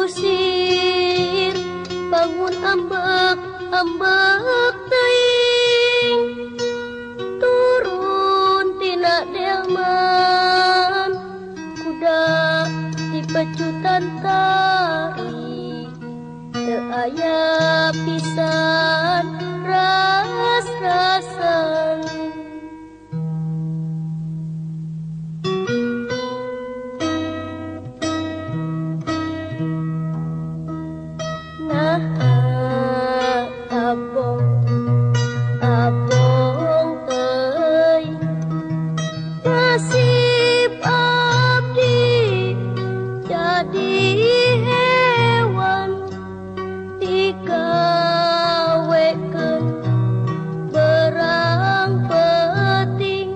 kusir bangun ambek ambek teuing turun tina delman kuda dipecutan tarik teu aya pisan ras-rasan. Abong euy nasib abdi jadi hewan digawekeun berang peuting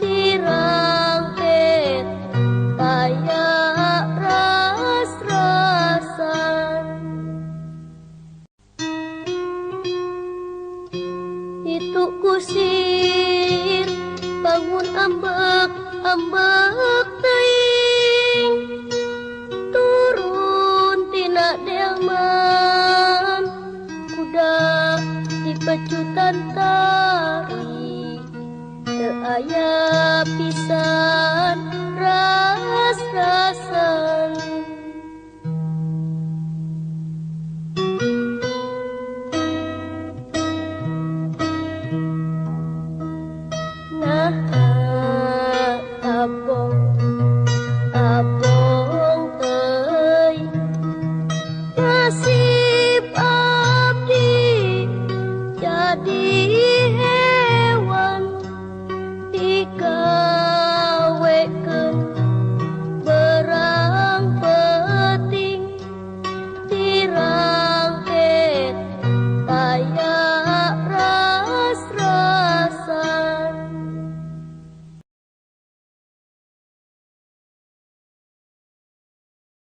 dirangket taya ras-rasan. Itu kusir bangun ambek ambek teuing turun tina delman kuda dipecutan tarik teu aya pisan ras-rasan.